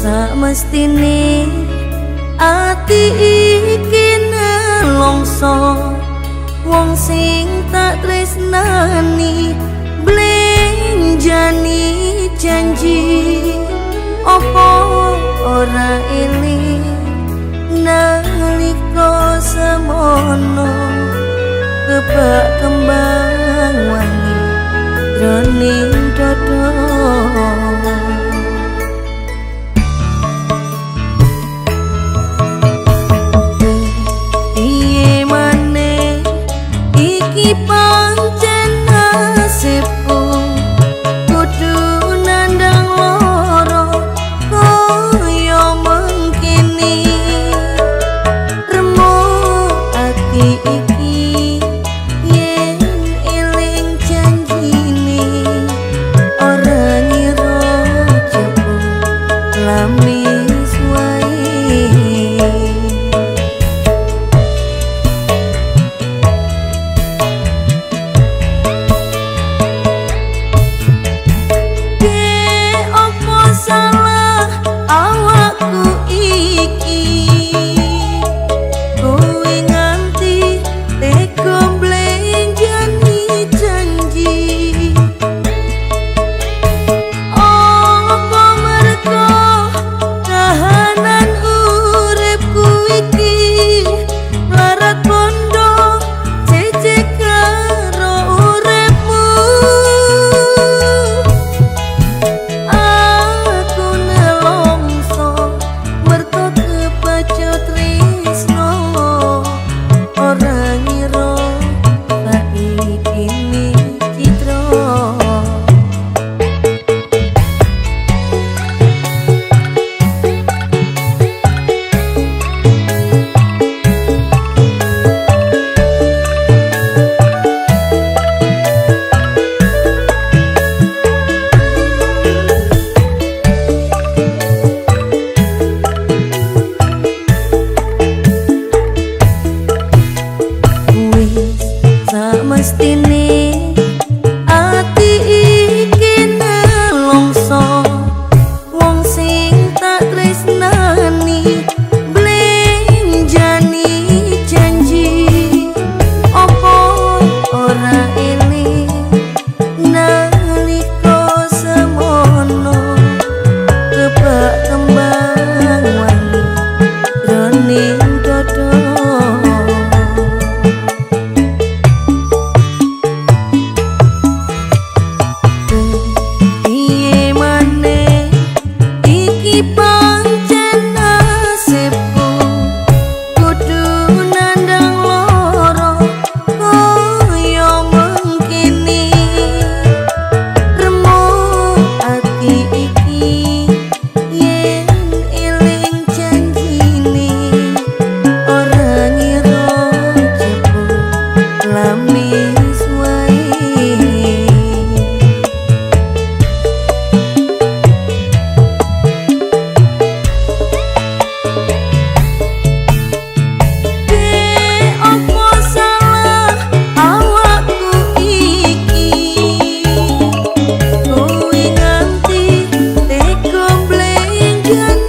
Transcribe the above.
Samestine ati iki nelongso, wong sing tak tresnani blenjani janji. Opo ora eling nalika semono kebak kembang wangi jroning dodo. Piye maneh iki pancen nasibku, kudu nandang loro kaya mengkini. Remuk ati iki yen eling janjine, ora ngira jebul lamis wae. Opo salah awakku iki, kowe nganti tega mblenjani janji. Opo merko kahanan uripku iki, mlarat bondo cecek karo uripmu. Aku nelongso merko kebacut tresno, ora ngira saiki citra. Wis samestine ati iki nelongso, wong sing tak tresnani blenjani janji. Opo ora eling nalika semono kebak kembang wangi jroning dodo. Piye maneh iki pancen nasibku, kudu nandang loro kaya mengkini. Remuk ati iki yen eling janjine, ora ngira jebul lamis wae. Opo salah awakku iki, kowe nganti tega mblenjani